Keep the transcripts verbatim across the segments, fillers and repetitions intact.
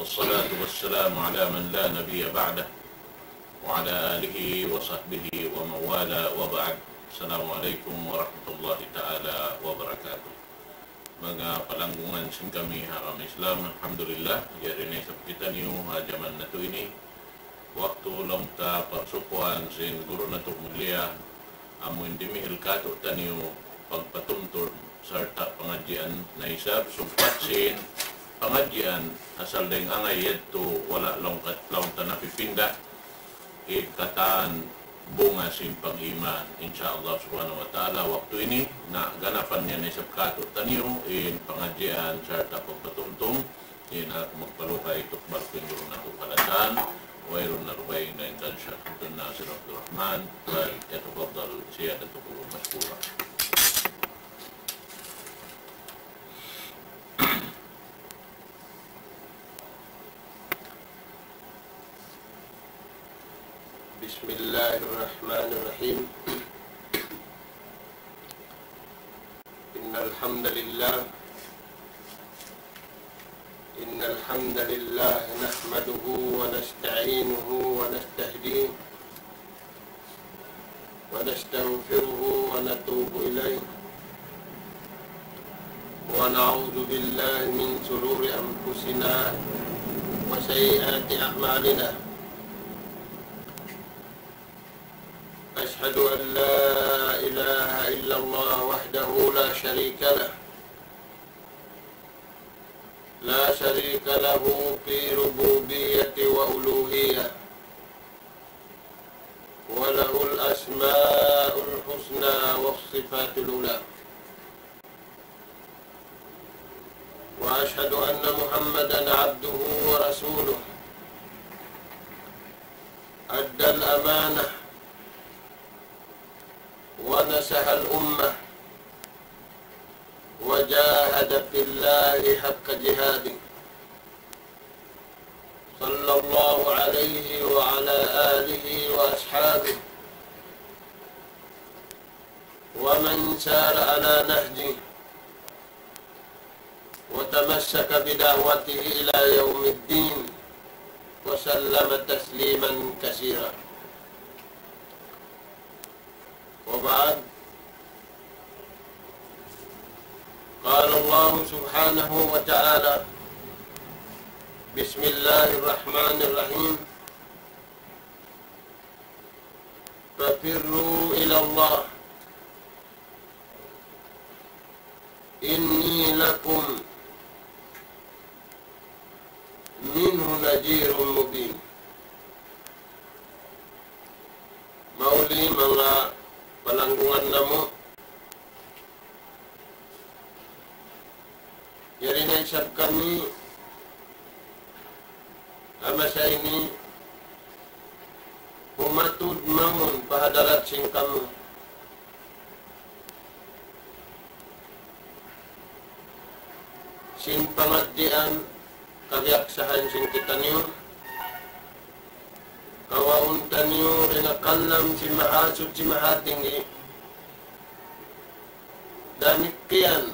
والصلاة والسلام على من لا نبي بعده وعلى آله وصحبه ومن والاه وبعد. السلام عليكم ورحمة الله تعالى وبركاته. Manga palanggungan sin kami ha agama Islam, alhamdulillah, yari na isab kitaniyu ha jaman natu' ini. Waktu laung ta pagsukuan sin guru natu' mulia, amu in dimihil kātu'niyu pagpatumtum sarta' pangadjian na isab sugpat sin pangadjian asal dayng angay yadtu wala' laung kat-, laung ta napipinda. In katan bunga sin pag-iman. Insya Allah subhanahu wa ta'ala, waktu ini, na ganapan niya na isab kātu'niyu in pangadjian sarta' pagpatumtum. Di' na aku magpalugay, tukbal ku in guru natu' kalatan, wayruun na dugaing dayn kan Sheikh Abdul Nasir Abdul Rahman, فليتفضل سيادته مشكورا. بسم الله الرحمن الرحيم. إن الحمد لله، إن الحمد لله نحمده ونستعينه ونستهديه ونستغفره ونتوب إليه، ونعوذ بالله من شرور أنفسنا وسيئات أعمالنا. أشهد أن لا إله إلا الله وحده لا شريك له، لا شريك له في ربوبية وألوهية، وله الأسماء الحسنى والصفات العلى. وأشهد أن محمدا عبده ورسوله، أدى الأمانة ونصح الأمة وجاهد في الله حق جهاده، صلى الله عليه وعلى آله وأصحابه ومن سار على نهجه وتمسك بدعوته إلى يوم الدين وسلم تسليما كثيرا. وبعد، قال الله سبحانه وتعالى: بسم الله الرحمن الرحيم. ففروا إلى الله إني لكم منه نذير مبين. Mauli manga palanggungan namu', yari na isab kami ha masa ini humatud mawn pa hadarat sin kamu sin pangadjian kabiyaksahan sin kitaniyu, kawaun taniyu dayn ha kalam sin Mahasuchi Mahatinggi. Damikkiyan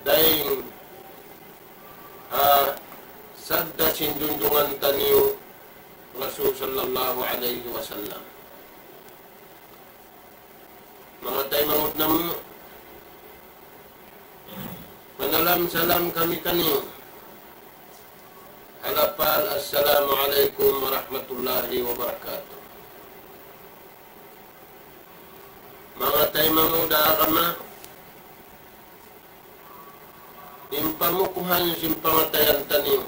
dayn ha sabda sin junjungan taniyu Rasul sallallahu alayhi wasallam. Manga taymanghud namu', manalam salam kami kaniyu ha lapal, Assalamu alaykum warahmatullahi wabarakatuh. Manga taymanghud ha agama, in pamukuhan sin pangatayan taniyu,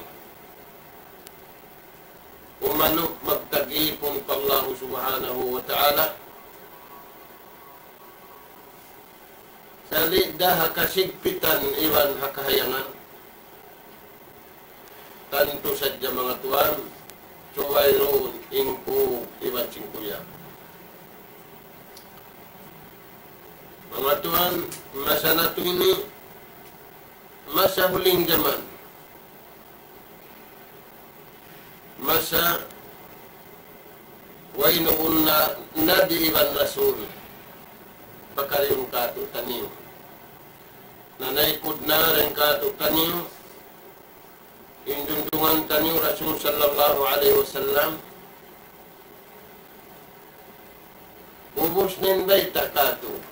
umanup magtagipun pa Allahu Subhanahu wa Ta'ala, sali' da ha kasigpitan iban ha kahayangan. Tantu sadja manga tuwan, subay duun in kug iban sin kuyag. Manga tuwan, masa natu' ini, masa huling jaman. Masa way nuun na Nabi iban Rasul, pakarihun kātu'niyu. Na naikud na dayn kātu'niyu, in duun taniyu Rasul sallallahu alayhi wasallam, ubus na in bayta' katu'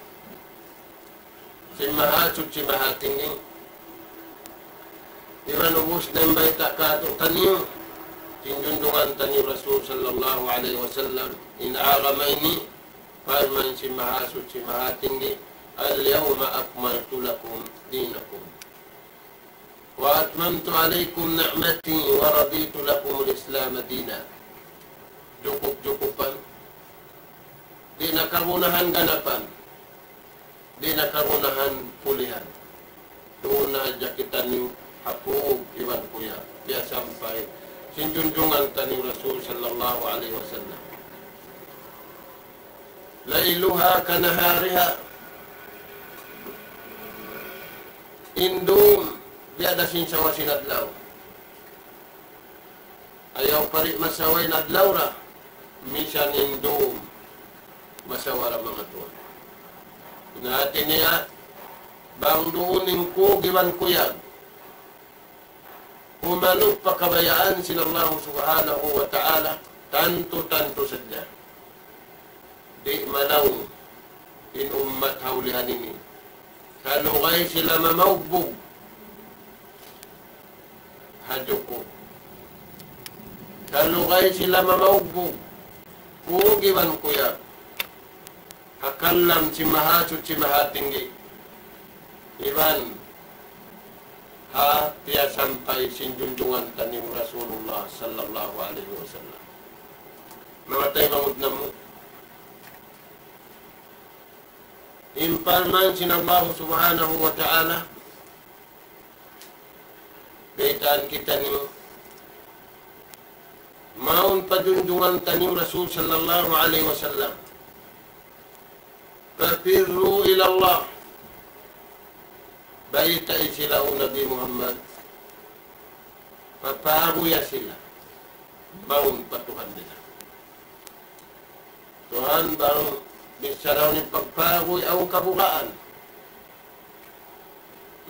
sin Mahasuchi Mahatinggi. Iban ubus na in bayta' katu' taniyu sin junjungan taniyu Rasul sallallahu alayhi wasallam. In agama ini, parman sin Mahasuchi Mahatinggi, اليوم أكملت لكم دينكم وأتممت عليكم نعمتي ورضيت لكم الإسلام دينا. Jukup-jukupan. Di' na kagunahan ganapan. Di' na kagunahan pulihan. Duun na hadja kitaniyu ha pūg iban kuyag. Biya' sampay sin junjungan taniyu Rasul sallallahu alayhi wasallam. ليلها كنهارها. In dūm, biya' da sin sawa sin adlaw. Ayaw pa di' masawa in adlaw ra, misan in dūm masawa ra, manga tuwan. Na hāti niya, bang duun in kūg iban kuyag, umanuk pa kabayaan sin Allah Subhanahu wa Ta'ala, tantu-tantu sadja. Di' malaung in ummat ha ulihan ini. Salugay sila mamaugbug ha jukup. Salugay sila mamaugbug. Kūg iban kuyag. Ha kalam sin Mahasuchi Mahatinggi. Iban ha piyasampay sin junjungan taniyu Rasulullah sallallahu alayhi wasallam. Manga taymanghud namu'. In parman sin Allah Subhanahu wa Ta'ala, baytaan kitaniyu, mawn pa junjungan taniyu Rasul sallallahu alayhi wasallam. ففروا إلى الله. Baytai sila, O Nabi Muhammad, papaguya sila mawn pa Tuhan nila. Tuhan, bang bichara in pagpaguy awn kabugaan.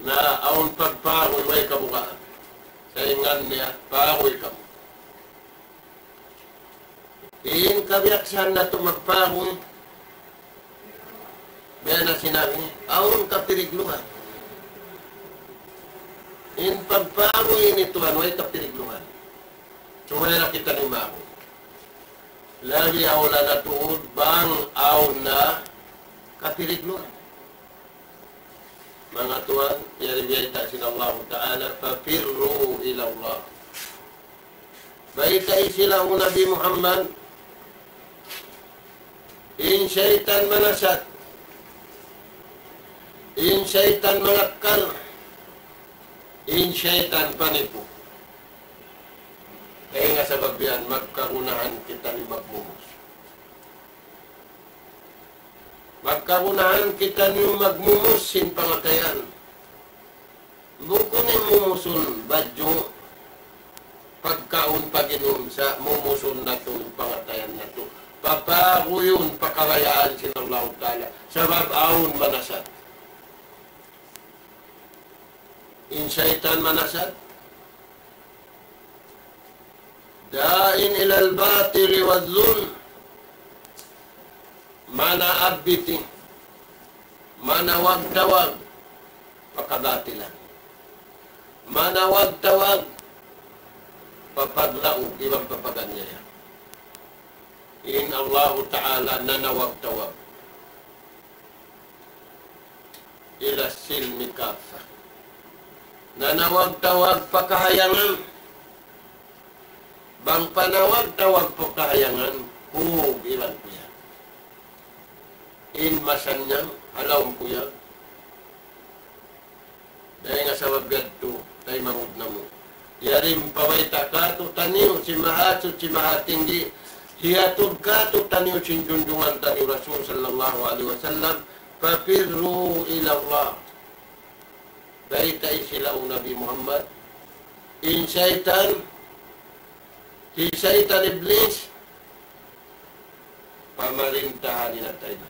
Na awn pagpaguy way kabugaan. Sa' in ngan niya, paguy kamu. In kabiyaksahan natu' magpaguy, biya' na sinabi, awn kapirigluhan. In pagpaguy ini, tuwan, way kapirigluhan. Subay ra kita nimaguy. Labi awla na tuud bang awn na kapirigluhan. Manga tuwan, yari biyayta' sin Allahu Ta'ala, ففروا إلى الله. Baytai sila, O Nabi Muhammad, in saytan manasat, in saytan mangakkal, in saytan panipu. Dayn ha sabab yan, magkagunahan kitaniyu magmumus. Magkagunahan kitaniyu magmumus sin pangatayan. Bukun in mumusun badju', pagkaun, pag-inum, sa' mumusun natu' in pangatayan natu'. Papaguyun pa kabayaan sin Allahu Ta'ala. Sabab awn manasat. In saytan manasat. داع إلى الباطل والظلم. Manaabbit, manawag-tawag pa kabatilan. Manawag-tawag pa paglaug iban pa paganiaya. In Allahu Ta'ala nanawag-tawag إلى السلم كافة. Nanawag-tawag pa kahayangan. Bang panawag-tawag pa kahayangan, kug iban kuyag. In masannyang, ha lawm kuyag. Dayn ha sabab yadtu, taymanghud namu'. Yari in pabayta' kātu'niyu, sin Mahasuchi Mahatinggi, hiyatud kātu'niyu sin junjungan taniyu Rasul sallallahu alayhi wasallam, ففروا إلى الله. Baytai sila, O Nabi Muhammad. In saytan, hi saytan Iblis, pamarintahan in atay na.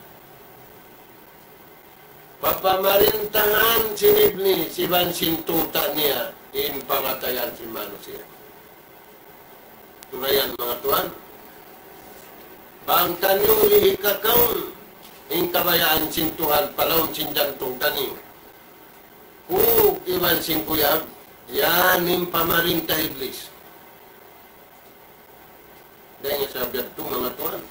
Papamarintahan sin Iblis iban sin tuta' niya in pangatayan sin manusiya'. Surayan, manga tuwan. Bang taniyu lihikakaun in kabayaan sin Tuhan pa lawm sin jantung taniyu. Kug iban sin kuyag, yan in pamarinta Iblis. Dayn ha sabab yadtu, manga tuwan.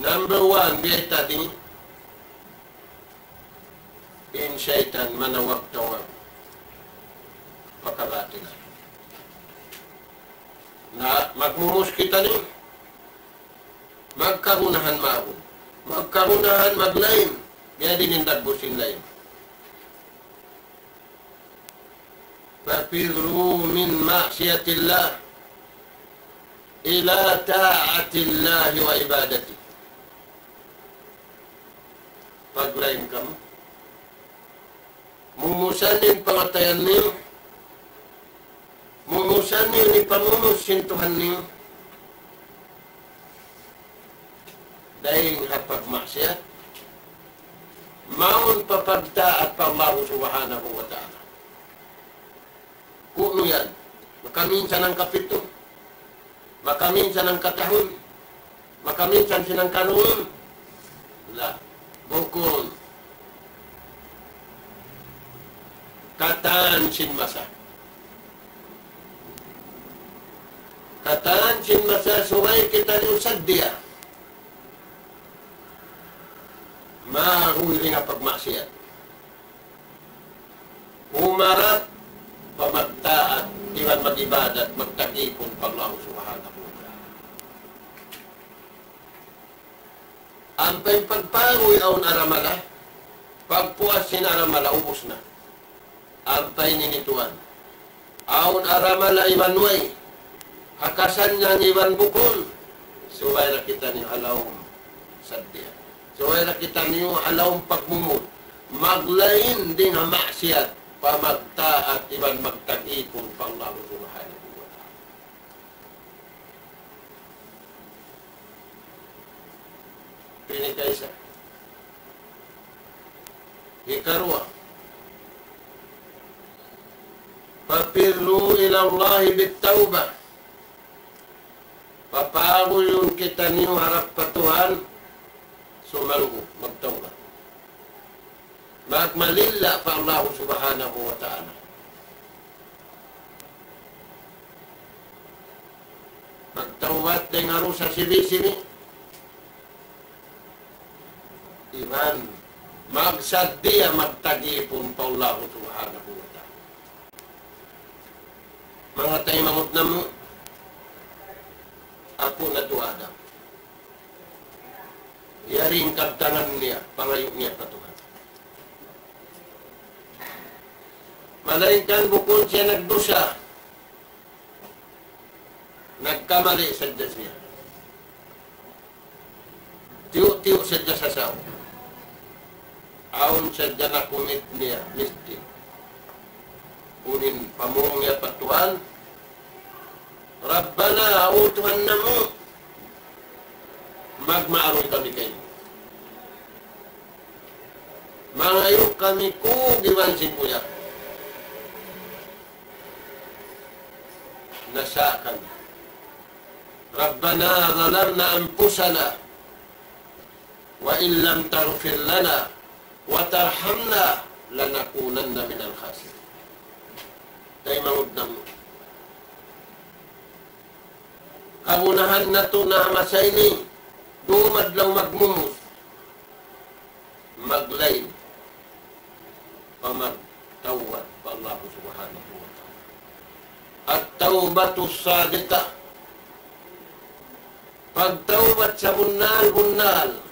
Number one, biya' tadi, in saytan manawag-tawag pa kabatilan. Na, magmumus kitaniyu, magkagunahan mawn. Magkagunahan maglain. Biya' diin in dagbus sin lain. ففروا من معصية الله إلى طاعة الله وعبادته. Paglain kamu. Mumusan in pangatayan niyu. Mumusan niyu in pamumus sin Tuhan niyu. Dayn ha pagmaksiyat, mawn pa pagtaat pa Allah Subhanahu wa Ta'ala. Kunu' yan, makaminsan hangkapitu, makaminsan hangkatahun, makaminsan sin hangkaruun. La, bukun. Katan sin masa. Katan sin masa subay kitaniyu saddiya. Maruy dayn ha pagmaksiyat. Humarap pa magtaat, iban mag-ibadat, magtagipun pa Allah Subhanahu wa Ta'ala. Ampa in pagparuy awn aramala, pagpuas sin aramala, ubus na. Ampa ini tuwan. Awn aramala iban way, ha kasannyangan iban bukun, subay da kitaniyu ha lawm saddiya. Subay da kitaniyu ha lawm pagmumud. Maglain dayn ha maksiyat, pa magtaat iban magtagipun pa Allah Subhanahu wa Ta'ala. Ini kaisa. Hikaruwa. ففروا إلى الله بالتوبة. Papaguyun kitaniyu harap pa Tuhan, sumanggup, magtawbat. Magmalilla pa Allah Subhanahu wa Ta'ala. Magtawbat dayn ha dusa sibi'-sibi'. Iban magsaddiya magtagipun pa Allah Subhanahu wa Ta'ala. Manga taymanghud namu', apu' natu' Adam. Yari in kabtangan niya, pangayu' niya pa Tuhan. Malaingkan bukun siya nagdusa. Nagkamali sadja siya. Tiyu'-tiyu' sadja sasaw. Awn sadja na-commit niya, mistake. Unu in pamung niya pa Tuhan, "Rabbana, O Tuhan namu', magmaaruy kami kaymu. Mangayu' kami kug iban sin kuyag. Nasa' kami. ربنا ظلمنا أنفسنا وإن لم تغفر لنا وترحمنا لنكونن من الخاسرين." Taymanghud namu'. Kagunahan natu' na ha masa ini, dum adlaw magmumus. Maglain pa magtawbat pa Allah Subhanahu wa Ta'ala. التوبة الصادقة. Pagtawbat sabunnal-bunnal.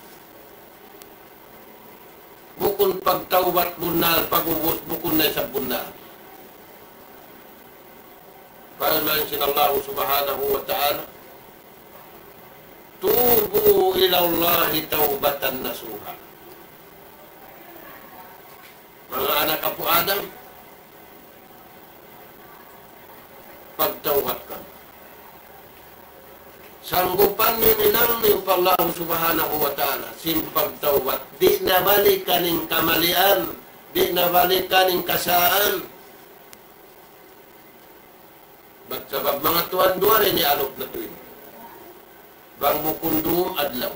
Bukun pagtawbat bunnal, pag'ubus bukun na isab bunnal. Parman sin Allah Subhanahu wa Ta'ala, "توبوا إلى الله توبة نصوحا." Manga anak apu' Adam, pagtawbat kamu. Sanggupan niyu in hinang niyu pa Allah Subhanahu wa Ta'ala sin pagtawbat. Di' na balikan in kamalian, di' na balikan in kasaan. Bat Sabab manga tuwan, duwa ra ini alup natu' ini. Bang bukun dum adlaw.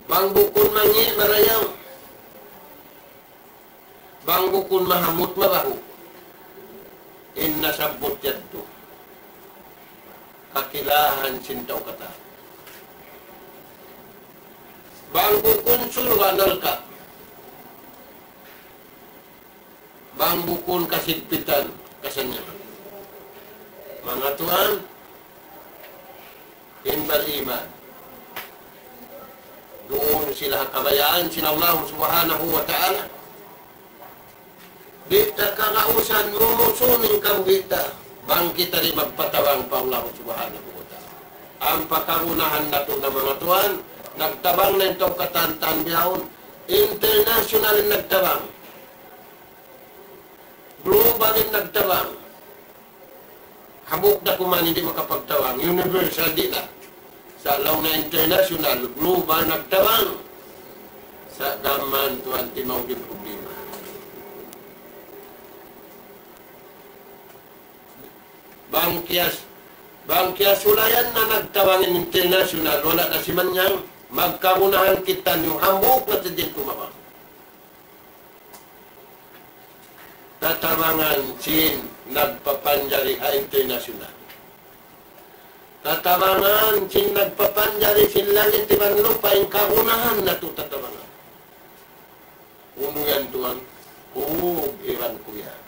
Bang bukun mangi' marayaw. Bang bukun mahamut mabahu'. In nasabbut yadtu kakilahan sin tau katan. Bang bukun surga' narka'. Bang bukun kasigpitan, kasannyangan. Manga tuwan, in bariman. Duun sila ha kabayaan sin Allah Subhanahu wa Ta'ala. Di' ta kagausan mumusun in kabuhi' ta, bang kita di' magpatabang pa Allah Subhanahu wa Ta'ala. Ampa kagunahan natu' na, manga tuwan, nagtabang na in tau katan-katan bihaun, international in nagtabang. Global in nagtabang. Hambuuk da kuman in di' makapagtabang. Universal di' na. Sa' laung na international, global nagtabang. Sa' gam mayan tuwan timaud in problema. Bang kiyas-, bang kiyasulayan na nagtabang in international, wala' na simanyang, magkagunahan kitaniyu, hambuuk na sadja in tumabang. Tatabangan sin nagpapanjari ha international. Tatabangan sin nagpapanjari sin langit iban lupa', in kagunahan natu' tatabangan. Unu yan tuwan? Kug iban kuyag.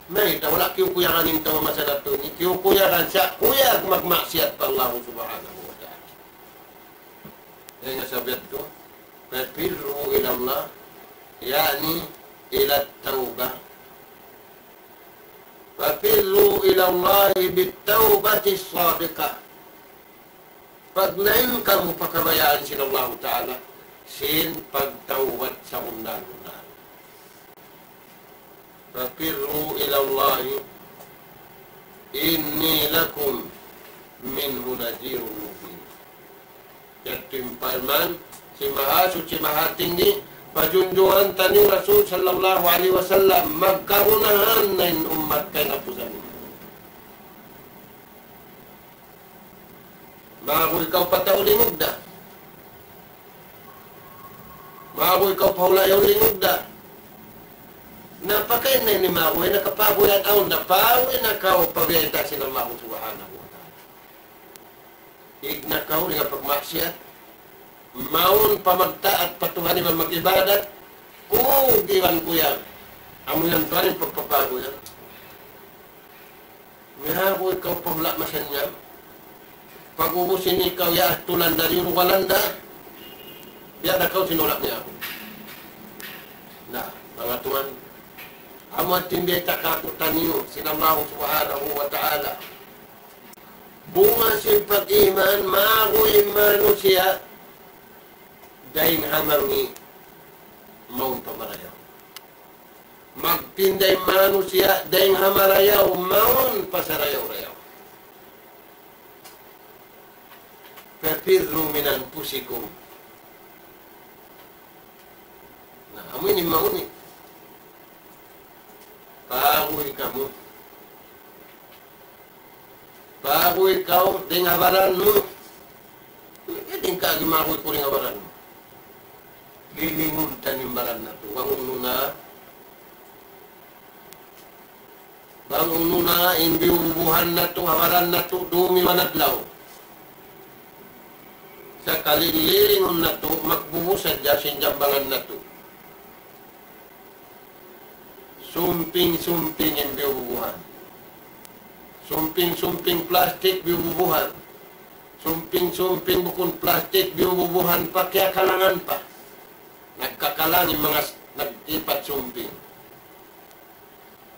Mayta' wala' kiyukuyagan in tau masa natu' ini? Kiyukuyagan siya, kuyag magmaksiyat pa Allah Subhanahu wa Ta'ala. Dayn ha sabab yadtu, ففروا إلى الله, يعني إلى التوبة. ففروا إلى الله بالتوبة الصادقة. Pagnain kamu pa kabayaan sin Allahu Ta'ala, sin pagtawbat sabunal-bunal. ففروا إلى الله إني لكم منه نذير مبين. Yadtu in parman sin Mahasuchi Mahatinggi, pa junjungan taniyu Rasul sallallahu alayhi wasallam, magkagunahan na in ummat kaynapusan. Magu ikaw pa tau lingug da. Magu ikaw pa hula' yaun lingug da. Na pakain na ini magu, na kapaguyan awn da, pawi na kaw pa biyayta' sin Allah Subhanahu wa Ta'ala. Ig na kaw dayn ha pagmaksiyat, mawn pa magtaat pa Tuhan iban mag-ibadat, kug iban kuyag. Amu yan tuwan in pagpapaguyan. Miyahabu ikaw pa hula' masannyang. Pag-ubus ini ikaw yaat tulan dari Walanda, biya' da kaw sin hula' miyahabu. Na, manga tuwan, amu in biyayta' kātu'niyu sin Allah Subhanahu wa Ta'ala. Bunga sin pag-iman, magu in manusiya', dayn ha mangi' mawn pa marayaw. Magpinda in manusiya' dayn ha marayaw mawn pa sarayaw-rayaw. ففروا من أنفسكم. Na, amu ini mawn ini. Paguy kamu. Paguy kaw dayn ha baran mu. Di' kaw gimaguy ku dayn ha baran mu. Lilingun ta in baran natu'. Bang unu na. Bang unu na in biyububuhan natu', ha baran natu', dum iban adlaw. Sakali lilingun natu', magbubu sadja sin jambangan natu'. Sumping-sumping in biyububuhan. Sumping-sumping plastik biyububuhan. Sumping-sumping bukun plastik biyububuhan pa kiyakalangan pa. Nagkakalang in manga s-, nag-ipat sumping.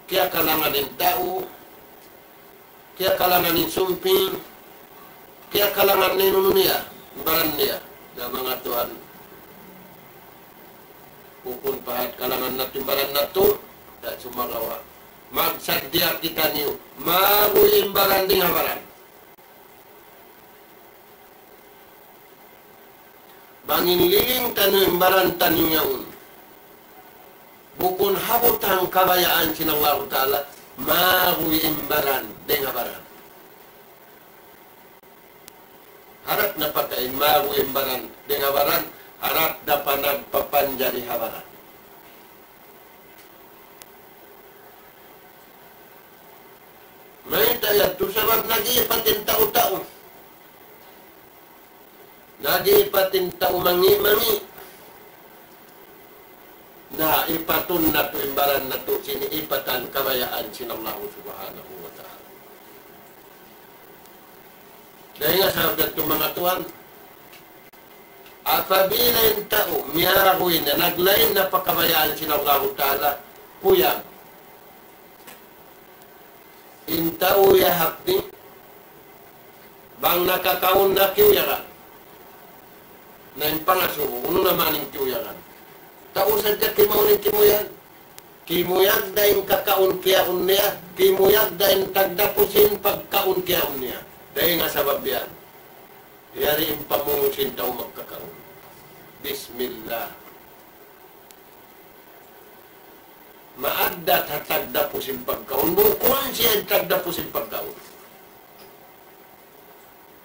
Kiyakalangan in tau, kiyakalangan in sumping, kiyakalangan in unu niya, baran niya. Na manga tuwan, bukun pa hat kalangan natu' in baran natu', da' sumagawa'. Magsaddiya kitaniyu, maguy in baran dayn ha baran. Bang in liling taniyu in baran taniyu yaun. bukun ha butang kabayaan sin Allahu Ta'ala, maguy in baran dayn ha baran. Harap na pagkain, maguy in baran dayn ha baran, harap da panagpapanjari ha baran. Mayta' yadtu? Sabab nag-iipat in tau-tau. Nag-iipat in tau mangi'-mangi'. Na, ipatun natu' in baran natu' sin ipatan kabayaan sin Allahu Subhanahu wa Ta'ala. Dayn ha sabab yadtu, manga tuwan, apabila in tau miyaguy na, naglain na pa kabayaan sin Allahu Ta'ala, kuyag. In tau yahapdi, bang nakakaun na, kiyuyagan. Na in pangasubu, unu na man in kiyuyagan? Tau sadja kimaun in kimuyag. Kimuyag da in kakaun kiyaun niya, kimuyag da in tagdapu sin pagkaun kiyaun niya. Dayn ha sabab yan, yari in pamung sin tau magkakaun. Bismillah. Maaddat ha tagdapu sin pagkaun. Bukun siya in tagdapu sin pagkaun.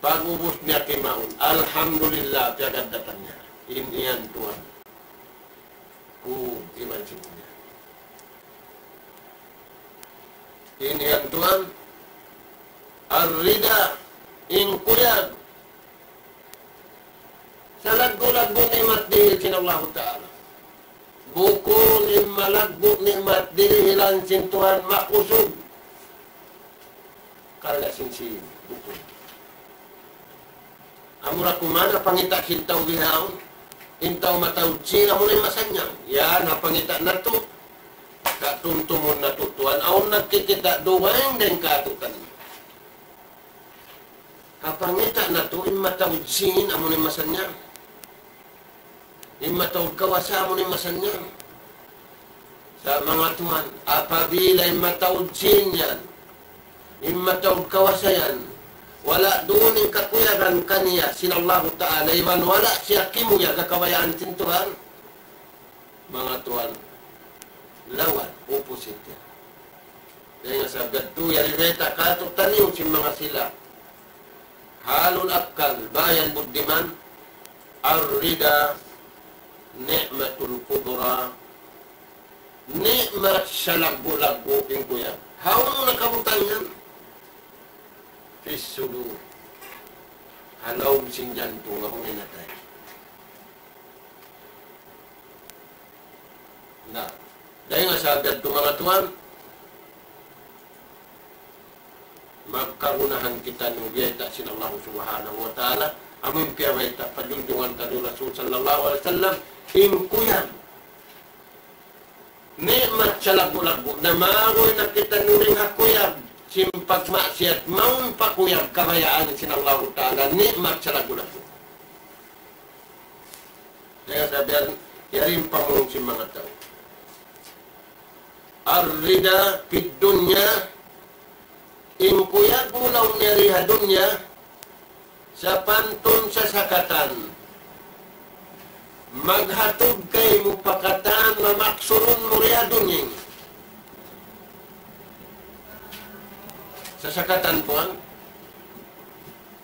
Pag'ubus niya kimaun, alhamdulillah, piyag-addatan niya. In yan tuwan. Kuyag iban sin niya. In yan tuwan, ar-rida, in kuyag. Salaggu'-laggu' ni'mat dihil sin Allahu Ta'ala. Bukun in malaggu' ni'mat dihilan sin Tuhan makusug. Karna' sin sin bukun. Amura kuman ha pangita' sin tau bihaun, in tau mataud sin amu na in masannyang. Yan, ha pangita' natu', katumtumun natu' tuwan, awn nagkikita' dugaing dayn kātu'niyu. Ha pangita' natu', in mataud sin amu na in masannyang. In mataud kawasa amu na in masannyang. Sa' manga tuwan, apabila in mataud sin yan, in mataud kawasa yan, wala' duun in kakuyagan kaniya sin Allahu Ta'ala, iban wala' siya kimuyag ha kabayaan sin Tuhan, manga tuwan, lawan, opposite yan. Dayn ha sabab yadtu, yari bayta' kātu'niyu sin manga sila ahlul akkal, bayan buddiman, ar-rida ni'matul kubra, ni'mat salaggu'-laggu' in kuyag. Hawnu nakabutang yan? Fis sudur. Ha lawm sin jantung, amu in atay. Na, dayn ha sabab yadtu manga tuwan, magkagunahan kitaniyu biyayta' sin Allah Subhanahu wa Ta'ala, amu in piyabayta' pa junjungan taniyu Rasul sallallahu alayhi wasallam, in kuyag. Ni'mat salaggu'-laggu', na maguy na kitaniyu dayn ha kuyag sin pagmaksiyat, mawn pa kuyag kabayaan sin Allahu Ta'ala, ni'mat salaggu'-laggu'. Kaya sabihan, yari in pamung sin manga tau. Ar-rida fid dunya, in kuyag mu laung niya di ha dunya, sapantun sasakatan. Maghatud kaymu pa katan mamaksurun mu di ha dunya ini. Sasakatan tuwan.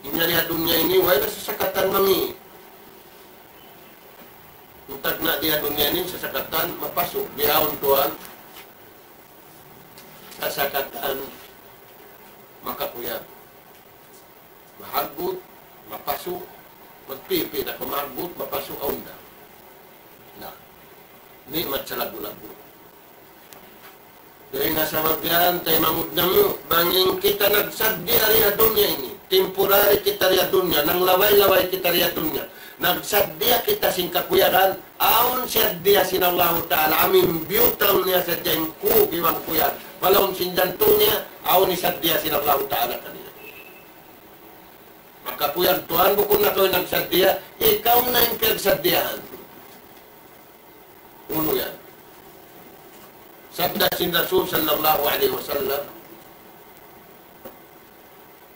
In di ha dunya ini, way na sasakatan mangi'. In tagna' di ha dunya ini, sasakatan mapasu'. Bihaun tuwan, sasakatan makakuyag. Mahaggut, mapasu', magpipi' da kaw mahaggut, mapasu', awn da. Na, ni'mat salaggu'-laggu'. Dayn ha sabab yan, taymanghud namu', bang in kita nagsaddiya di ha dunya ini, temporary kita di ha dunya, nanglaway-laway kita di ha dunya, nagsaddiya kita sin kakuyagan, awn saddiya sin Allahu Ta'ala, amu in biyutang niya sadja in kuyag iban kuyag pa lawm sin jantung niya, awn saddiya sin Allahu Ta'ala kaniya. Makakuyag tuwan, bukun na kaw in nagsaddiya, ikaw na in piyagsaddiyahan. Unu yan? Sabda sin Rasul sallallahu alayhi wasallam,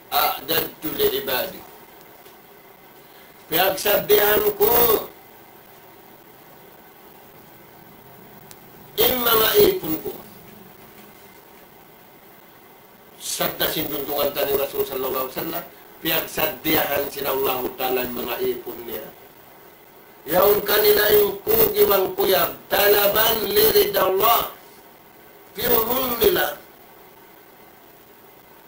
أعددت لعبادي. Piyagsaddiyahan ku in Sabda sin Junjungan taniyu Rasul sallallahu alayhi wasallam, piyagsaddiyahan sin Allahu Ta'ala in manga ipun niya. Yaun kanila in kug iban kuyag, talaban li rida Allah. Piyurun nila.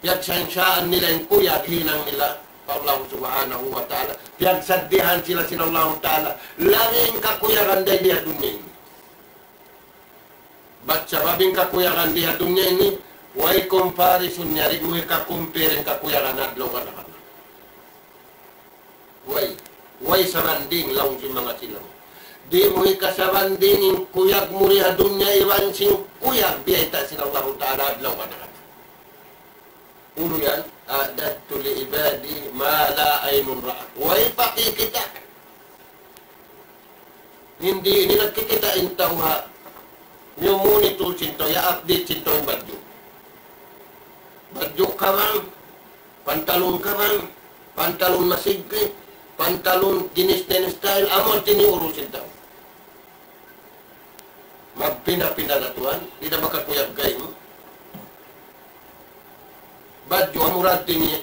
Piyagsansaan nila in kuyag hinang nila pa Allah Subhanahu wa Ta'ala. Piyagsaddiyahan sila sin Allahu Ta'ala. Labi in kakuyagan dayn di ha dunya ini. Bat sabab in kakuyagan di ha dunya ini, way comparison niya, di' mu hika-compare in kakuyagan adlaw kana-kana. Way, way sabanding laung sin manga silaw. Di' mu hikasabanding in kuyag mu di ha dunya iban sin kuyag biyayta' sin Allahu Ta'ala adlaw kana-kana. Unu yan? أعددت لعبادي ما لا عين رأت. Way pa kikita'. Hindi, ini nagkikita' in tau ha. Miyumuni tu sin tau, ya update sin tau in badju'. Badju' kabang, pantalon kabang, pantalon masigpit, pantalon ginis ten style, amu in tiniuru sin tau. Magpinda-pinda na tuwan, di' na makakuyag kaymu. Badju' amura tini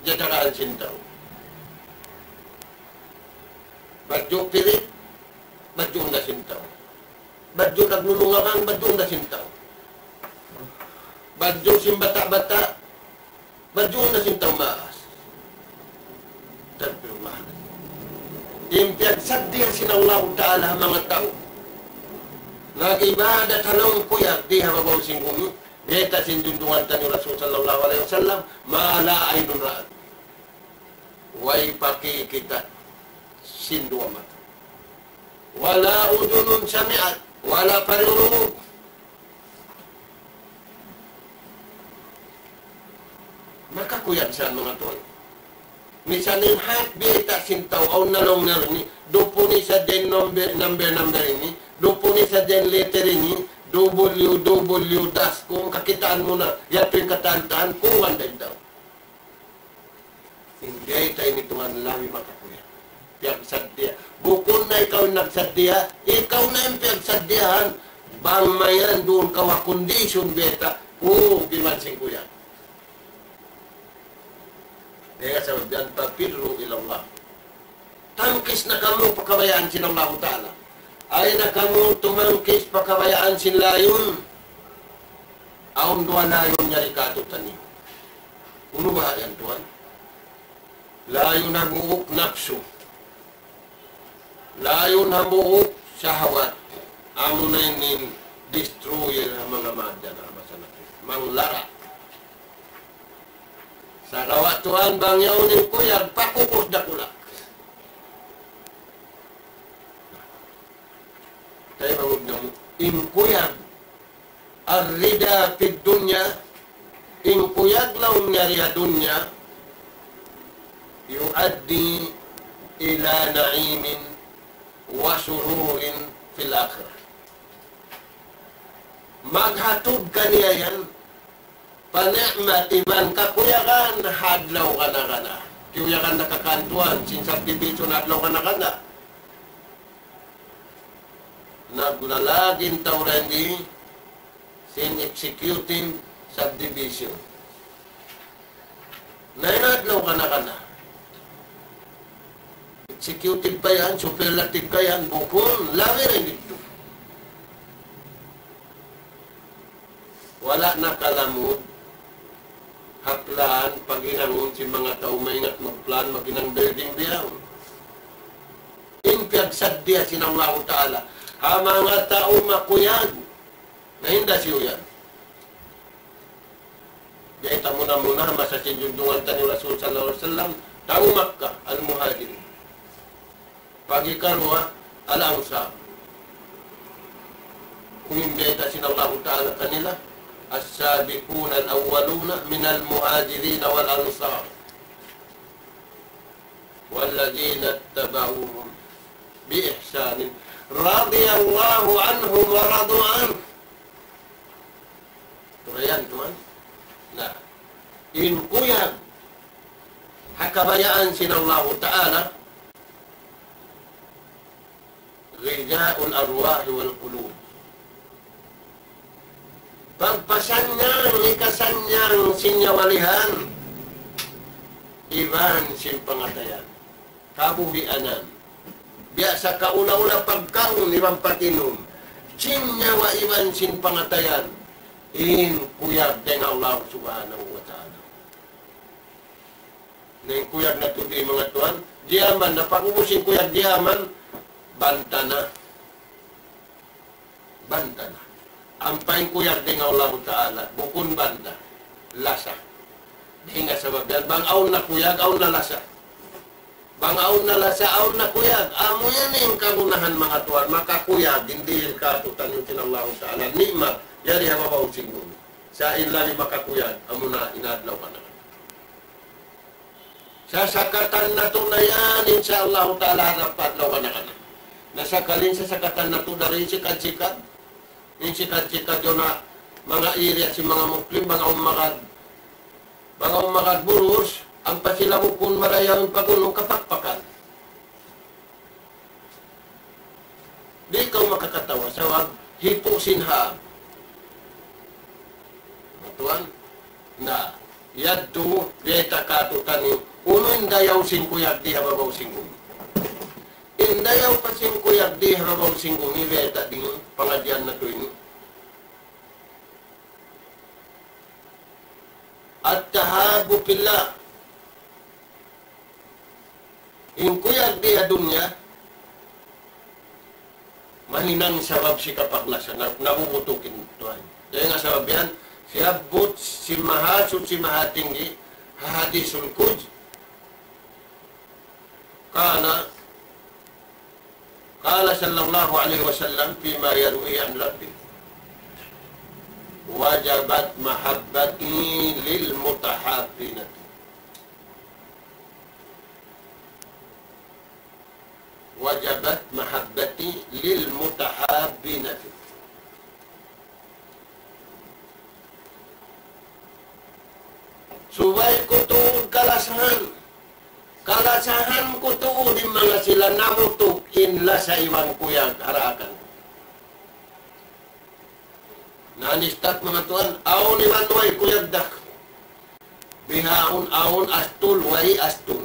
jatakaan sin tau. Badju' pirit, badju' na sin tau. Badju' naglulungabang, badju' na sin tau. Badju' sin bata'-bata', badju' na sin tau maas. Astagfirullah. In piyagsaddiya sin Allahu Ta'ala manga tau nag-ibadat ha lawm kuyag di ha babaw sin bumi, biyayta' sin Junjungan taniyu Rasul sallallahu alayhi wasallam, ما لا عين رأت. Way pa kikita' sin duwa mata. ولا أذن سمعت, wala' pa diyurungug. Makakuyag sa manga tuwan. Misan in hat biyayta' sin tau, awn na laung niya ini, dupuni sa den number, number, number ini, dupuni sa den letter ini, W W W dash com, kakitaan mu na, yadtu in katan-katan, kuwan da in tau. Sin biyayta' ini tuwan labi makakuyag. Piyagsaddiya. Bukun na ikaw in nagsaddiya, ikaw na in piyagsaddiyahan, bang mayan duun kaw ha kondisyon biyayta', o, biman sin kuyag. Dayn ha sabab yan, ففروا إلى الله. Tangkis na kamu pa kabayaan sin Allahu Ta'ala. Ayaw na kamu tumangkis pa kabayaan sin layun. Awn duwa layun yari kātu'niyu. Unu baha' yan tuwan? Layun hambuuk napsu. Layun hambuuk shahwat. Amuna in destroyer ha manga manusiya' na masa na. Manglara'. Sagawa' tuwan bang yaun in kuyag pakupus dakula'. Kay bang udnamu, in kuyag, الرضا في الدنيا, in kuyag laung niya di ha dunya, يؤدي إلى نعيم وسرور في الآخرة. Maghatud kaniya yan pa ni'mat iban kakuyagan ha adlaw kana-kana. Kiyakuyagan na kakantuan sin subdivision adlaw kana-kana. Naglalag in tau dayn di sin executive subdivision. Na in adlaw kana-kana. Executive pa yan, superlative pa yan, bukun, labi ra in didtu. Wala' na kalamud, ha plan, paghinangun sin manga tau maingat magplan, maghinang building biya' yaun. In piyagsaddiya sin Allahu Ta'ala ha manga tau makuyag, na hinda siyu yan. Biyayta' muna-muna masa sin Junjungan taniyu Rasul sallallahu alayhi wasallam, tau Makkah, al-Muhajirin. Pag-ikaruwa, al-Ansar. Unu in biyayta' sin Allahu Ta'ala kanila, السابقون الأولون من المهاجرين والأنصار والذين اتبعوهم بإحسان رضي الله عنهم ورضوا عنه. Turayan, tuwan. Na, in kuyag ha kabayaan sin Allahu Ta'ala, غذاء الأرواح والقلوب. Pagpasannyang, hikasannyang sin nyawalihan iban sin pangatayan. Kabuhianan. Biya' sa kaula-ula pagkaun iban pag-inum. Sin nyawa iban sin pangatayan. In kuyag dayn ha Allah Subhanahu wa Ta'ala. Na in kuyag natu' di, manga tuwan, diyaman na, pag-ubus in kuyag diyaman, banta na. Banta na. Ampa in kuyag dayn ha Allahu Ta'ala, bukun banta. Lasa. Dayn ha sabab yan, bang awn na kuyag, awn na lasa. Bang awn na lasa, awn na kuyag. Amu yan in kagunahan, manga tuwan, makakuyag, in dihil kātu'niyu sin Allahu Ta'ala. Ni'mat, yari ha babaw sin gumi. Sa' in labi makakuyag, amuna in adlaw kanakanan. Sasakatan natu' na yan, insya Allahu Ta'ala, harap pa adlaw kanakanan. Na sakali in sasakatan natu' dayn ha sikad-sikad. In sikad-sikad yaun na manga iriya sin manga Muslim, bang awn magad, bang awn magad burus, ampa sila bukun marayaw in pag-unu, kapakpakan. Di' kaw makakatawa, sabab hipu' sin hāg. Matuan? Na, yadtu, biyayta' kātu'niyu, unu in dayaw sin kuyag di ha babaw sin gumi. In dayaw pa sin kuyag di ha babaw sin gumi, biyayta' dayn ha pangadjian natu' ini. التحاب في الله. In kuyag di ha dunya, mahinang sabab sin kapaglasa, na, nabubutukin Tuhan. Dayn ha sabab yan, siyabbut sin Mahasuchi Mahatinggi, ha Hadisul Qudsi, قال، قال صلى الله عليه وسلم فيما يرويه عن ربه: وجبت محبتي للمتحابين في، وجبت محبتي للمتحابين في. Subay ku tuud kalasahan. Kalasahan ku tuud in manga sila namutuk in lasa iban kuyag ha daakan ku. Na nistat manga tuwan, awn iban way kuyag dak. Bihaun awn astul, way astul.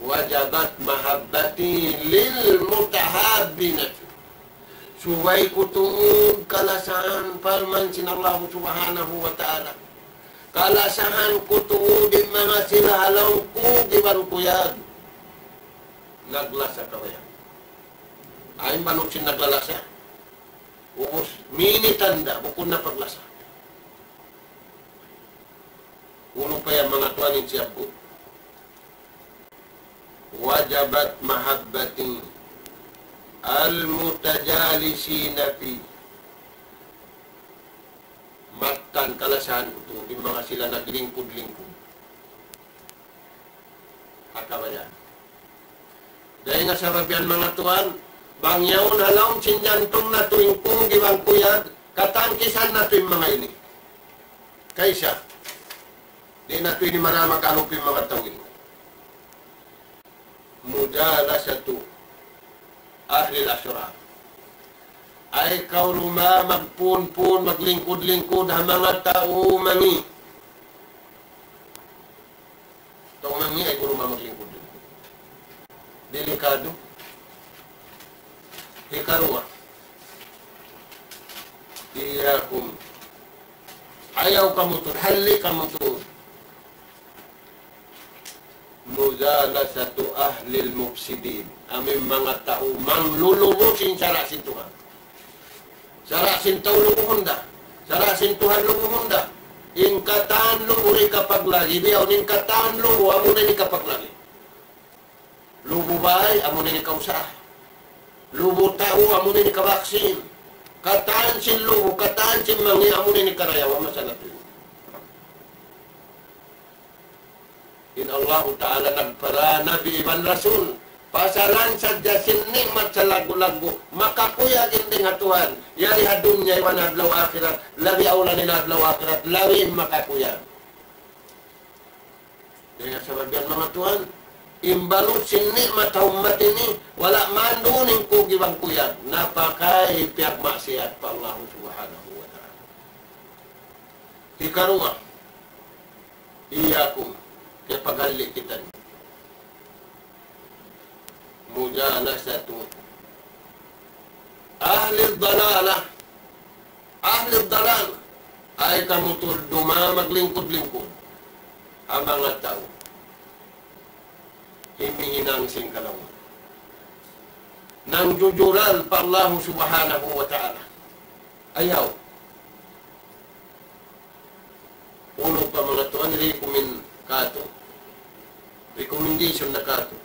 وجبت محبتي للمتحابين في. Subay ku tuud kalasahan, parman sin Allah Subhanahu wa Ta'ala. Kalasahan ku tuud in manga sila ha lawm kug iban kuyag. Naglasa kabayaan. Ayn banuk sin naglalasa. Ubus, minit tanda', bukun na paglasa. Unu pa yan manga tuwan in siyabbut? وجبت محبتي للمتجالسين في. Mattan kalasahan ku tuud in manga sila naglingkud-lingkud ha kabayaan. Dayn ha sabab yan manga tuwan, bang yaun ha lawm sin jantung natu' in kung iban kuyag, katangkisan natu' in manga ini. Kaysa, di' natu' ini marayaw makalup in manga tau ini. مجالسة أهل الأشرار. Ay kaw ruma magpunpun, maglingkud-lingkud ha manga tau mangi'. Tau mangi' ay kaw ruma maglingkud-lingkud. Delikadu. Hikaruwa. إياكم. Ayaw kamu tuud, halli' kamu tuud. مجالسة أهل المفسدين. Amu in manga tau manglulubu' sin sara' sin Tuhan. Sara' sin tau lubuhun da. Sara' sin Tuhan lubuhun da. In katan lubu' di' kapaglagi', biya' in katan lubu', amu na in kapaglagi'. Lubu' bay, amu na in kausaha. Lubu' tau, amu na in kabaksin. Katan sin lubu', katan sin mangi', amu na in karayawan, masalah tu. In Allahu Ta'ala nagpara nabi iban rasul. Pasalan sadja sin ni'mat salaggu'-laggu'. Makakuyag in dayn ha Tuhan. Yari ha dunya iban adlaw akhirat. Labi awla in adlaw akhirat. Labi in makakuyag. Dayn ha sabab yan manga tuwan. In banu' sin ni'mat ha ummat ini, wala' manduun in kug iban kuyag, napakay piyagmaksiyat pa Allah Subhanahu wa Ta'ala. Hikaruwa, iyyakum, kaya paghalli' kitaniyu. Mujalasatu ahli dalalah. Ahli dalal, ay kamu tuud dumā maglingkud-lingkud ha manga tau himihinang sin kalaungan. Nangjujural pa Allahu Subhanahu wa Ta'ala. Ayaw. Unu pa manga tuwan, recommend kātu'. Recommendation na kātu'.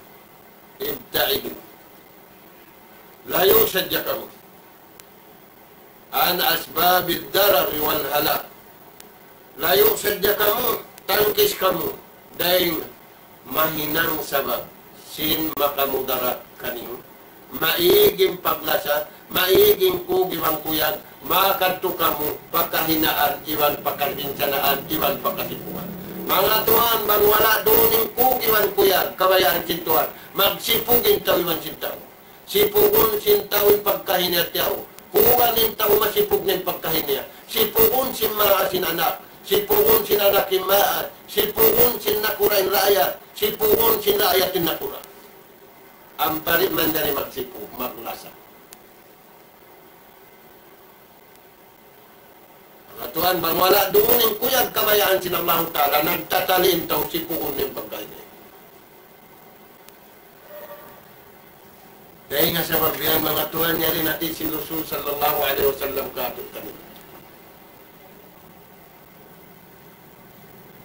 Ibta'idu. Layu' sadja kamu. An asbabid darari wal halak. Layu' sadja kamu, tangkis kamu dayn mahinang sabab sin makamudarat kaniyu. Maig in paglasa, maig in kug iban kuyag, makadtu kamu pa kahinaan iban pa kabinsanaan iban pa kasipugan. Manga tuwan, bang wala' duun in kug iban kuyag, kabayaan sin Tuhan, magsipug in tau iban sin tau. Sipugun sin tau in pagkahi niya tiyaw. Kuwan in tau masipug na in pagkahi niya. Sipugun sin maas in anak. Sipugun sin anak in maas. Sipugun sin nakura' in raayat. Sipugun sin raayat in nakura'. Ampa di' manjari magsipug, maglasa. Manga tuwan, bang wala' duun in kuyag kabayaan sin Allahu Ta'ala, nagtatali in tau sipugun in pagkahi niya. Dayn ha sabab yan, manga tuwan, yari na hadith sin Rasul sallallahu alayhi wasallam kātu'niyu.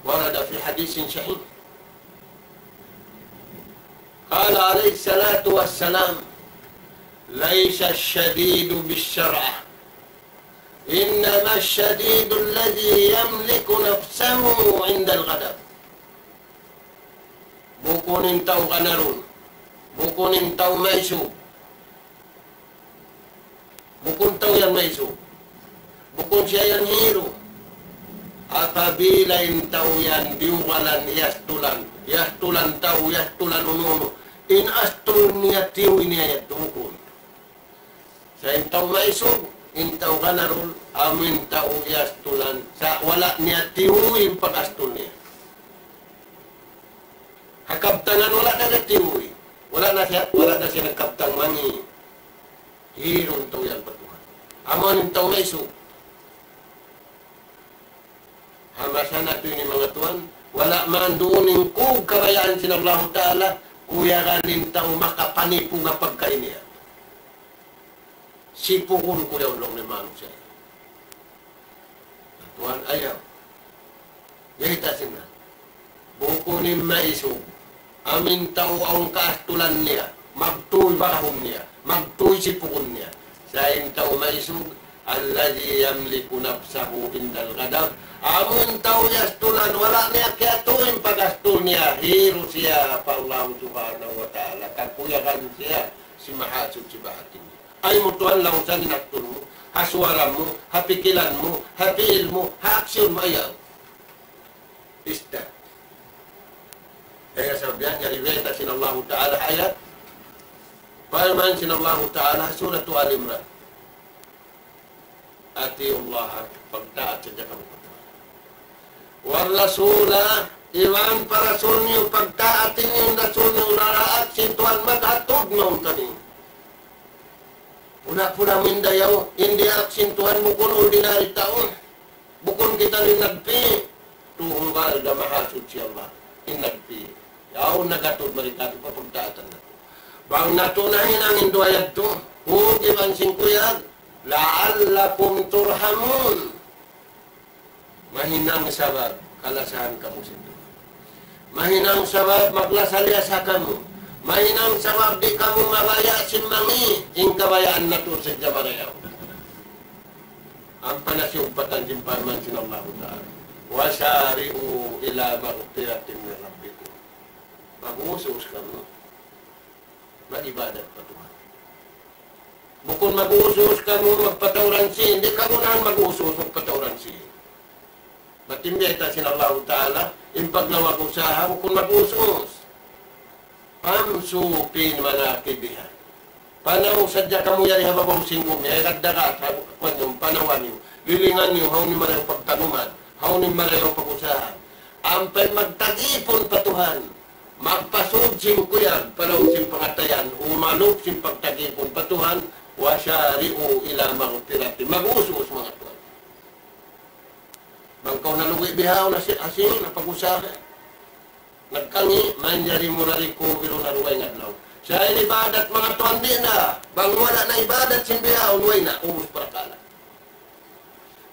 ورد في حديث صحيح. قال عليه الصلاة والسلام: ليس الشديد بالصرعة، إنما الشديد الذي يملك نفسه عند الغضب. Bukun in tau ganarun, bukun in tau maisug, bukun tau yan maisug, bukun siya yan hiru. Apabila in tau yan diyugalan, iyastulan, iyastulan tau, iyastulan unu-unu, in astul niya tiyuy niya yadtu, bukun. Sa' in tau maisug, in tau ganarun, amu in tau iyastulan, sa' wala' niya tiyuy in pag-astul niya. Ha kabtangan wala' na niya tiyuy. Wala' na siya, wala' na siya nagkabtang mangi'. Hiru in tau yan pa Tuhan. Amu in tau maisug. Ha masa natu' ini, manga tuwan, wala' manduun in kug kabayaan sin Allahu Ta'ala, kuyagan in tau makapanipu ha pagkahi niya. Sipugun ku yaun laung niya manusiya'. Tuwan, ayaw. Yari ta sin na. Bukun in maisug. Amu in tau awn kaastulan niya, magtuy bahum niya, magtuy sipugun niya. Sa' in tau maisug, الذي يملك نفسه عند الغضب. Amu in tau iyastulan, wala' niya kiyatuy in pag-astul niya, hiru siya pa Allah Subhanahu wa Ta'ala, kakuyagan siya sin Mahasuchi Bahatin. Ay mu tuwan, lausan in astul mu, ha suwara mu, ha pikilan mu, ha piil mu, ha aksyon mu, ayaw. Ista. Kaya sabab yan, yari biyayta' sin Allahu Ta'ala ayat. Parman sin Allahu Ta'ala, Suratu Ali Imran. أطيعوا الله, pagtaat sadja kamu pa Tuhan. والرسول, iban pa Rasul niyu, pagtaat niyu in Rasul niyu, daraak sin Tuhan maghatud mawn kaniyu. Pura-pura mindayaw, in diyaak sin Tuhan bukun ordinary tau. Bukun kita in nagpi, tunggal da Mahasuchi Allah in nagpi. Yaun naghatud mari kātu' pa pagtaatan natu'. Bang natu' nahinang in duwa yadtu, kug iban sin kuyag, لعلكم ترحمون. Mahinang sabab kalasahan kamu sin Tuhan. Mahinang sabab maglasaliasa kamu. Mahinang sabab di' kamu mabaya' sin mangi', in kabayaan natu' sadja marayaw. Ampa na siyumpatan sin parman sin Allahu Ta'ala. وسارعوا إلى مغفرة من ربكم. Mag-uus-uus kamu mag-ibadat pa Tuhan. Bukun mag-uus-uus kamu magpatauran sin, di' kagunahan mag-uus-uus magpatauran sin. Matimbi ta sin Allahu Ta'ala, in paglawag usaha, bukun mag-uus-uus. فامشوا في مناكبها. Panaw sadja kamu yari ha babaw sin bumi, ay kaddagat, ha, kuwan niyu, panawa niyu, lilingan niyu, hawnu in marayaw pagtanuman, hawnu in marayaw pag-usahan. Ampa in magtagipun pa Tuhan, magpasud sin kuyag, panaw sin pangatayan, umanup sin pagtagipun pa Tuhan, وسارعوا إلى مغفرة. Mag-us-us manga tuwan. Bang kaw nalugi' bihaun, nasi-, asin, napag-usaha. Nagkangi', manjari mu na recover na duwa in adlaw. Sa' in ibadat manga tuwan di' na, bang wala' na ibadat sin bihaun, way na, ubus parakala'.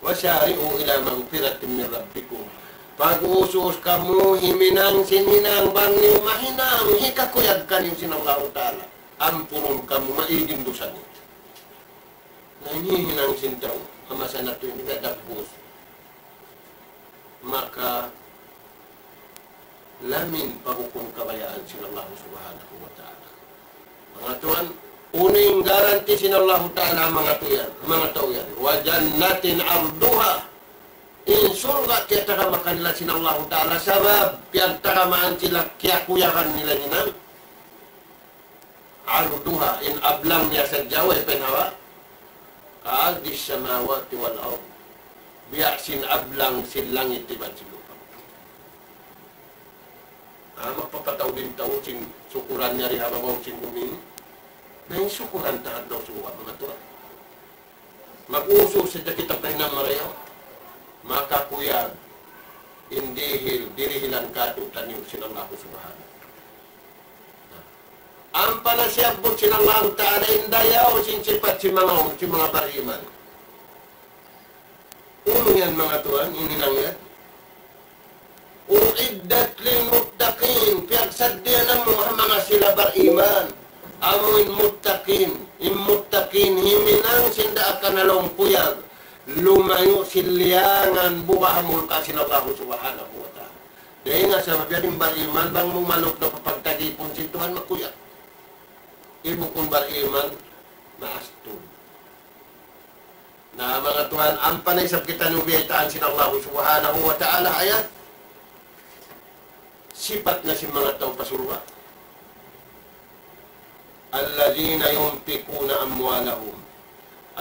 وسارعوا إلى مغفرة من ربكم. Pag-us-us kamu, himinang sin hinang, bang niyu mahinang, hikakuyag kaniyu sin Allahu Ta'ala. Ampunun kamu, maig in dusa niyu. Na in hihinang sin tau, ha masa natu' ini nagdagbus. Maka, lamin pag'ukun kabayaan sin Allah Subhanahu wa Ta'ala. Manga tuwan, unu in guarantee sin Allah Ta'ala manga tau yan, manga tau yan. وجنة عرضها. In surga' tiyatagama kanila sin Allah Ta'ala, sabab piyagtagamaan sila kiyakuyagan nila hinang. عرضها, in ablang niya sadja way pa in hawa. كعرض السماوات والأرض. Biya' sin ablang sin langit iban sin lupa'. Ah, magpapataud in tau sin sukuran niya di ha babaw sin bumi ini. Na in sukuran ta ha adlaw suga, manga tuwan. Mag-us-us sadja kita pa hinang marayaw. Makakuyag in dihil, dirihilan kātu'niyu sin Allah Subhanahu. Ampa na siyabbut sin Allah Ta'ala in dayaw sin sipat sin manga, sin manga bariman. Unu yan manga tuwan, in hinang yan? أعدت للمتقين, piyagsaddiya na mu ha manga sila bariman. Amu in muttaqin, in muttaqin, himinang sin daakan ha lawm kuyag, lumayu' sin liyangan buga' ha murka' sin Allah Subhanahu wa Ta'ala. Dayn ha sabab yan in bariman, bang mu malup na pa pagtagipun sin Tuhan, makuyag. In bukun bariman, maastul. Na manga tuwan, ampa na isab kitaniyu biyaytaan sin Allah Subhanahu wa Ta'ala ayat. Sipat na sin manga tau pa surga'. الذين ينفقون أموالهم.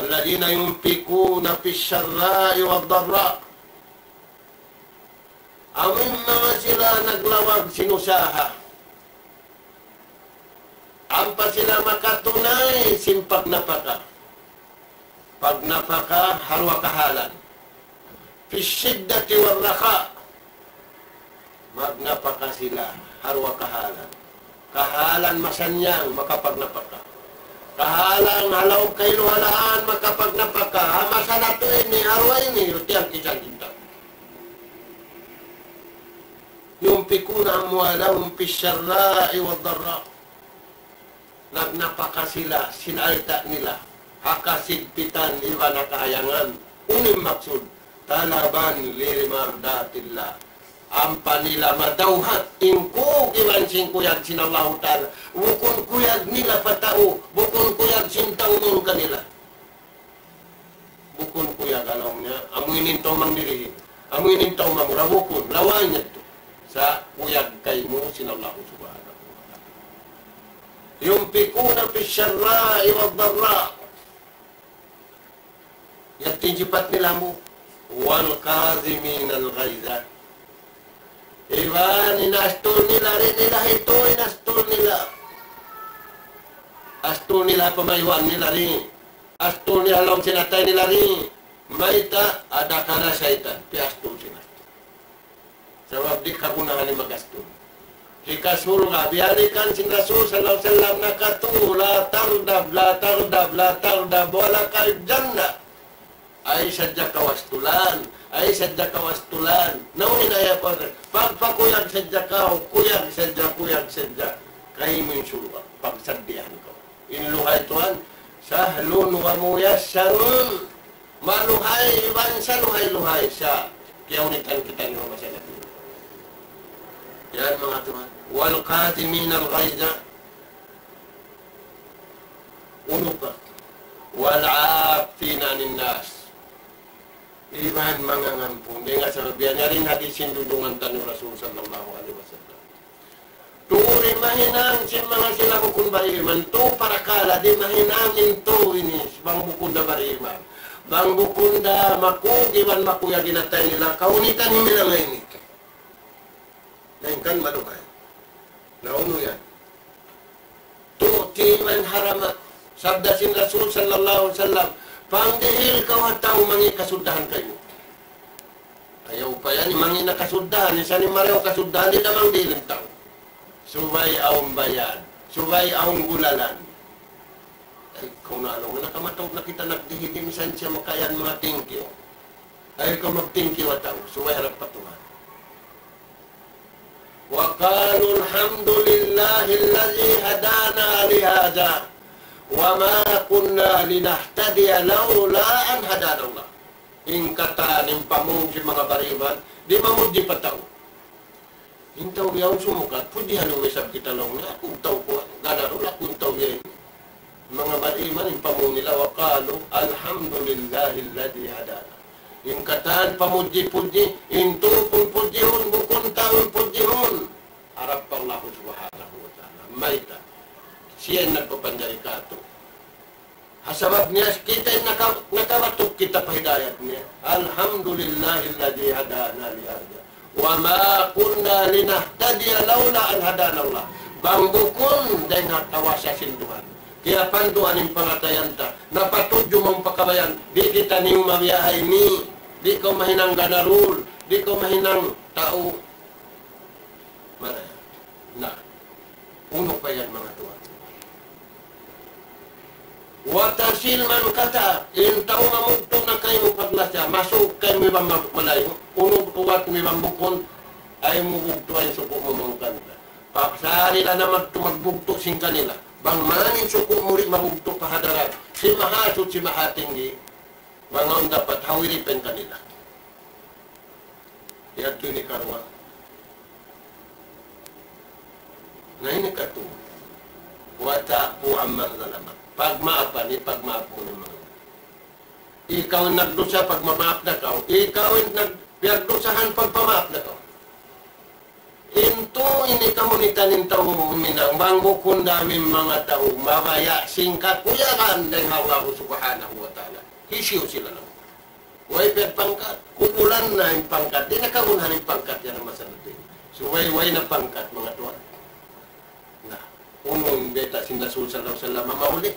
الذين ينفقون في السراء والضراء. Amu in manga sila naglawag sin usaha. Ampa sila makatunay sin pagnapaka. Pagnapaka ha duwa kahalan. في الشدة والرخاء. Magnapaka sila ha duwa kahalan. Kahalan masannyang makapagnapaka. Kahalan ha lawm kahiluhalaan makapagnapaka. Ha masa natu' ini, ha duwa ini, yun tiyangkisan kita. ينفقون أموالهم في السراء والضراء. Nagnapaka sila sin alta' nila ha kasigpitan iban ha kahayangan. Unu in maksud? طلبا لمرضاة الله. Ampa nila madawhat in kug iban sin kuyag sin Allahu Ta'ala. Bukun kuyag nila pa tau, bukun kuyag sin tau mawn kanila. Bukun kuyag ha lawm niya, amu ini in tau mangdihil, amu ini in tau mangura, bukun, lawayan yadtu. Sa' kuyag kaymu sin Allah Subhanahu wa Ta'ala. ينفقون في السراء والضراء. Yadtu in sipat nila mu. والكاظمين الغيظ. Iban in astul nila, di' nila hitu' in astul nila. Astul nila pamayhuan nila di'. Astul nila ha lawm sin atay nila di'. Mayta'? Adakala saytan, piyastul sin astul. Sabab di' kagunahan in mag-astul. Hikasurga', biyalikan sin Rasul sallallahu alayhi wasallam nakatu', لا تغضب، لا تغضب، لا تغضب، ولك الجنة. Ay sadja kaw astulan, ay sadja kaw astulan. Na unu in ayat ku? Pagpakuyag sadja kaw, kuyag sadja, kuyag sadja. Kaymu in surga', pagsaddihan kaw. In luhay tuwan, سهل وميسر. Maluhay iban saluhay-luhay sa' kiyaunitan kitaniyu ha masa natu'. Yan manga tuwan. والكاظمين الغيظ. Unu pa? والعافين عن الناس. Iban mangangampun. Dayn ha sabab yan, yari in hadis sin junjungan taniyu Rasul sallallahu alayhi wasallam. Tū di' mahinang sin manga sila bukun bariman, tū parakala' di' mahinang in tū ini, bang bukun da bariman. Bang bukun da makug iban makuyag in atay nila, kahunitan in manga ini. Lain kan maluhay. Na unu yan? Tu'ti man harama. Sabda sin Rasul sallallahu alayhi wasallam, pangdihil kaw ha tau mangi' kasuddahan kaymu. Ayaw pa yan, mangi' na kasuddahan, misan in marayaw kasuddahan, di' na mangdihil in tau. Subay awn bayad, subay awn gulalan. Ay, kaw na laung, nakamataud na kita nagdihil, misan siya makayan manga thank you. Ay, kaw mag-thank you ha tau, subay harap pa Tuhan. وقالوا الحمد لله الذي هدانا لهذا وما كنا لنهتدي لولا أن هدانا الله. In katan, in pamung sin manga bariman, di' mamudji pa tau. In tau yaun sumukat, pudjihan mu isab kita laung niya, aku in tau ku, ganarul aku in tau yaun. Manga bariman, in pamung nila, وقالوا الحمد لله الذي هدانا. In katan pamudji-pudji, in tū pun pudjihun, bukun tau in pudjihun. Harap pa Allah Subhanahu wa Ta'ala. Mayta'? Siya in nagpapanjari kātu'. Ha sabab niya, kita in naka-, nakabatuk kita pa hidayat niya. الحمد لله الذي هدانا لهذا وما كنا لنهتدي لولا أن هدانا الله. Bang bukun dayn ha kawasa sin Tuhan, kiyapanduan in pangatayan ta, napatudju mawn pa kabayaan, di' kita niyu mabiya' ha ini, di' kaw mahinang ganarul, di' kaw mahinang tau maraya. Na, unu pa yan, manga tuwan? وتصل من قطعك, in tau mamugtu' na kaymu paglasa, masuuk kaymu iban ma-, malayu', unu uwat mu iban bukun, ayaw mu bugtuan in suku' mu mawn kanila. Pagsari da na magtu-, magbugtu' sin kanila. Bang man in suku' mu di' mabugtu' pa hadarat sin Mahasuchi Mahatinggi, bang awn dapat hawiri pa in kanila. Yadtu in hikaruwa. Na in hikatū, وتعفو عمن ظلمك. Pagmaapan, ipagmaap mu na in manga. Ikaw in nagdusa, pagmamaap na kaw. Ikaw in nag-, piyagdusahan, pagpamaap na kaw. In tū ini kahunitan in tau huminang, bang bukun da in manga tau mabaya' sin kakuyagan dayn ha Allah Subhanahu wa Ta'ala. Hisiyu sila laung? Way pa pangkat. Kubulan na in pangkat. Di' na kagunahan in pangkat yan ha masa natu'. So, way, way na pangkat, manga tuwan. Na, unu in bayta' sin Rasul sallallahu alayhi wasallam, mahuli.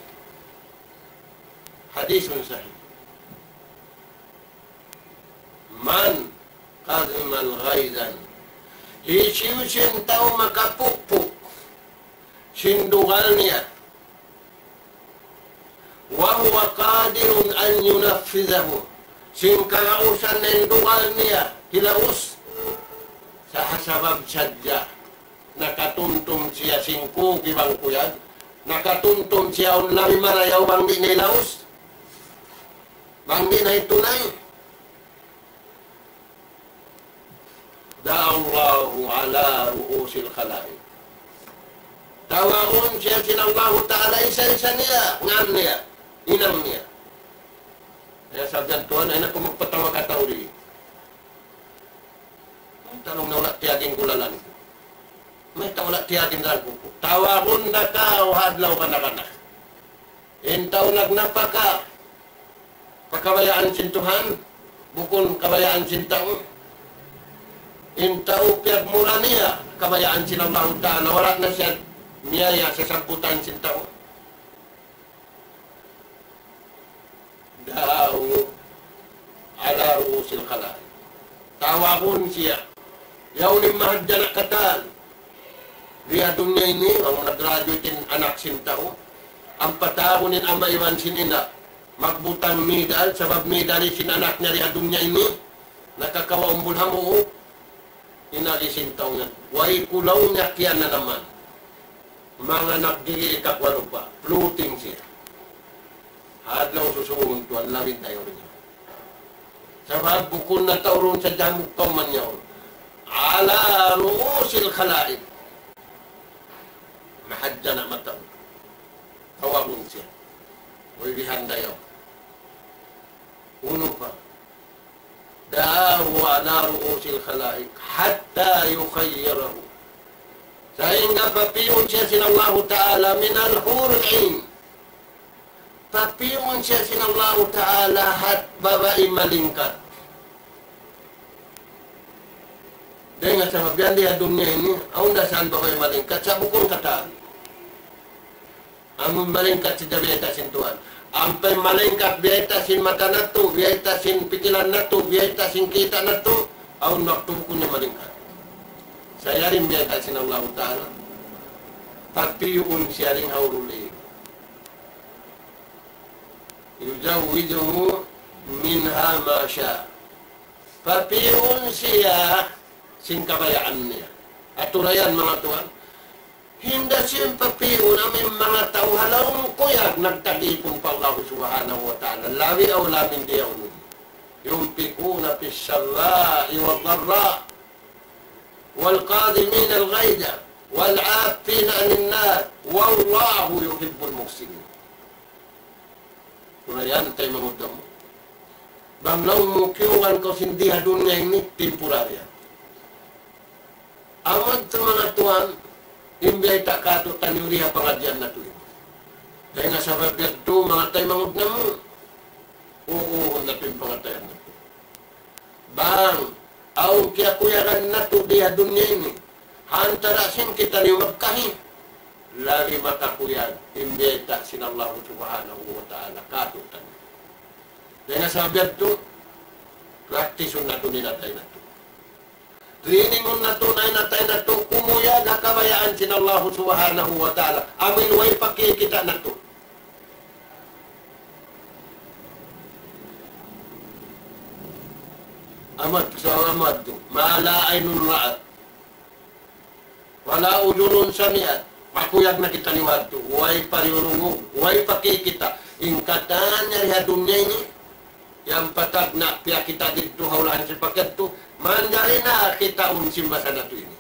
Hadithun sahih. من كظم غيظا. Hisiyu-siyu in tau makapukpuk sin dugal niya, وهو قادر أن ينفذه, sin kahausan niya in dugal niya hilaus, sa' ha sabab sadja nakatumtum siya sin kug iban kuyag, nakatumtum siya awn labi marayaw bang di' na hilaus, bang di' na hitunay. دعا الله على رؤوس الخلائق. Tawagun siya sin Allahu Ta'ala isa-isa niya, ngan niya, hinang niya. Ya, sabdan tuwan, ayaw na kaw magpatawa' ha tau di'. Tanong na wala' tiyagin kulalan ku. Mayta' wala' tiyagin dalan ku. Tawagun na kaw ha adlaw kana-kana. In tau nagnapaka pa kabayaan sin Tuhan, bukun kabayaan sin tau. In tau piyagmura niya kabayaan sin Allahu Ta'ala, wala' na siya miyaya' sasambutan sin tau. دعاه على رؤوس الخلائق. Tawagun siya. Yaun in mahadjana' katan. Di ha dunya ini, bang nag-graduate in anak sin tau, ampa tawagun in ama' iban sin ina', magbutang medal, sabab medal sin anak niya di ha dunya ini, nakakawa' umbul hambuuk, in agi sin tau yan. Way kulaw niya kiyananaman. Manga naggigil kakuwan pa, floating siya. Ha adlaw susungun tuwan, lawin tayo rin. Sabab bukun na tau run sa jammuk tau man yaun. على رؤوس الخلائق. Mahadjana' mataud. Tawagun siya. Way bihanda yaun. Unu pa? دعاه على رؤوس الخلائق حتى يخيره. Sahingga papiyun siya sin Allahu Ta'ala من الحور العين. Papiyun siya sin Allahu Ta'ala ha babai malingkat. Dayn ha sabab yan di ha dunya ini, awn da isab babai malingkat, sa' bukun katan. Amun malingkat sadja biyayta' sin Tuhan. Ampa in malingkat biyayta' sin mata natu', biyayta' sin pikilan natu', biyayta' sin kita' natu', awn waktu bukun niya malingkat. Sa' yari in biyayta' sin Allahu Ta'ala. Papiyun siya dayn ha hurul ain. يزوجه منها ما شاء. Papiyun siya sin kabayaan niya. Aturayan, manga tuwan. Hinda sin papiyun amu in manga tau ha lawm kuyag nagtag-ipun pa Allah Subhanahu wa Ta'ala. Labi awla min diyaun. ينفقون في السراء والضراء والكاظمين الغيظ والعافين عن الناس والله يحب المحسنين. Kunu' yan, taymanghud namu'. Bang laung mu kiyuwan kaw sin di ha dunya ini, temporary yan. Amu yadtu manga tuwan, in biyayta' kātu'niyu di ha pangadjian natu' ini. Dayn ha sabab yadtu, manga taymanghud namu', uuhun natu' in pangatayan natu'. Bang awn kiyakuyagan natu' di ha dunya ini, ha antara' sin kitaniyu magkahi, labi makakuyag in biyayta' sin Allahu Subhanahu wa Ta'ala kātu'niyu. Dayn ha sabab yadtu, praktisun natu' in atay natu'. Trainingun natu' in atay natu', kumuyag ha kabayaan sin Allahu Subhanahu wa Ta'ala. Amu in way pa kikita' natu'. Amat, sa amat tu. ما لا عين رأت ولا أذن سمعت. Makuyag na kitaniyu yadtu. Way pa diyurungug, way pa kikita'. In katan yari ha dunya ini, yan patag na piyakita' didtu ha ulaan sin pakyadtu. Manjari na kitaun sin masa natu' ini.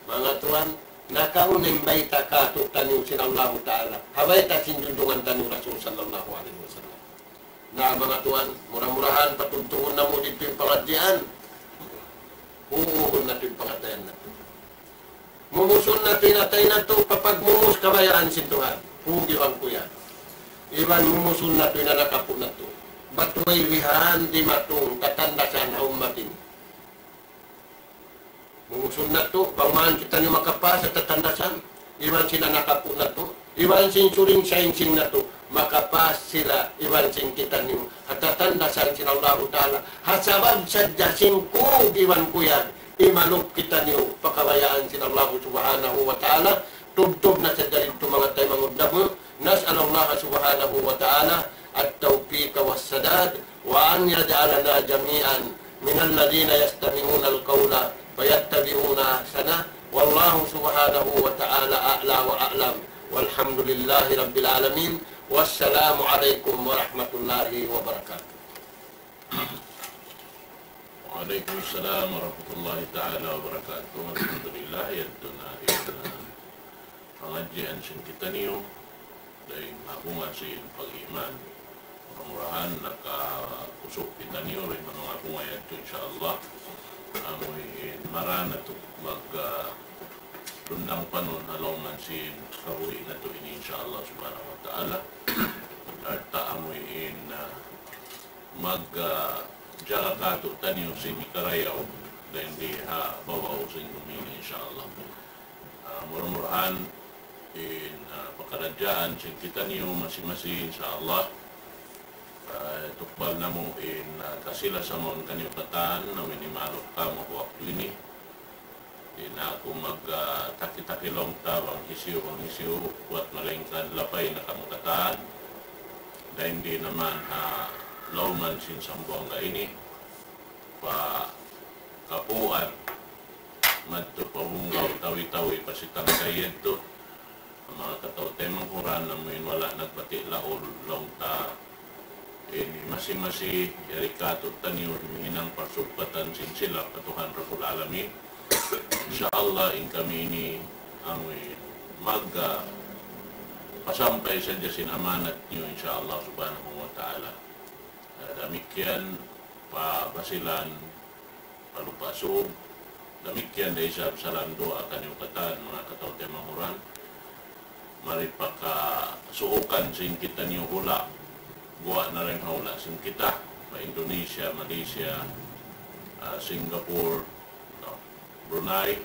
Manga tuwan, nakauna in bayta' kātu'niyu sin Allahu Ta'ala. Ha bayta' sin junjungan taniyu Rasul sallallahu alayhi wasallam. Na, manga tuwan, mura-murahan patudtuhun namu' didtu in pangadjian. Uuhun natu' in pangatayan natu'. Mumusun natu' in atay natu', papagmumus kabayaan sin Tuhan. Pugi bang kuya. Iban mumusun natu' in anak apu' natu'. Bat way bihan dimatung katandasan ha ummat ini. Mumusun natu', bang man kitaniyu makapas ha tatandasan, iban sin anak apu' natu', iban sin suring sainsing natu', makapas sila, iban sin kitaniyu, ha tatandasan sin Allahu Ta'ala, ha sabab sadja sin kug iban kuyag, imalup kitaniyu, pa kabayaan sin Allahu Subhanahu wa Ta'ala, tubtub na sadja didtu manga taymanghud namu', نسأل الله سبحانه وتعالى التوفيق والسداد، وأن يجعلنا جميعا من الذين يستمعون القول فيتبعون أحسنه. والله سبحانه وتعالى أعلى وأعلم. والحمد لله رب العالمين. والسلام عليكم ورحمة الله وبركاته. وعليكم السلام ورحمة الله تعالى وبركاته. الحمد لله, yadtu na in, uh, pangadjian sin kitaniyu, dayn ha bunga sin pag-iman. Mura-murahan nakakusug kitaniyu dayn ha manga bunga yadtu, insya Allah. Amu in mara natu' mag, ah, lundang panun ha lawm sin kabuhi' natu' ini, insya Allah subhanahu wa ta'ala. Sarta' amu in, ah, mag, ah, jaga kātu'niyu sin hikarayaw dayn di ha babaw sin dunya ini, insya Allah. Ah, mura-murahan in, ah, pakaradjaan sin kitaniyu masi-masi, insya Allah. Ah, tukbal namu' in, ah, kasi-lasa mawn kaniyu katan, amu in imalup kamu ha waktu ini. Di' na aku mag, ah, taki-taki laung ta bang hisiyu, bang hisiyu, buwat malaingkan lapay na kamu katan. Dayn di naman ha lawm sin Sambuwangan ini, pa Kapuan, madtu pa Bunggaw, Tawi-Tawi, pa Sitangkay yadtu. Manga kataw-taymanghuran, amu in wala' nagbati' laul, laung ta ini masi-masi, yari kātu'niyu, huminang parsugpatan sin sila pa Tuhan Rabbul Alamin. Insya Allah, in kami ini, amu in mag, ah, pasampay sadja sin amanat niyu, insya Allah subhanahu wa ta'ala. Ah, damikkiyan pa Basilan, pa Lupa' Sug, Damikkiyan da isab salam duwaa kaniyu katan, manga kataymanghuran. Mari pakasuukan sin kitaniyu hula'. Guwa' na dayn ha hula' sin kita, pa Indonesia, Malaysia, ah, Singapore, no, Brunei,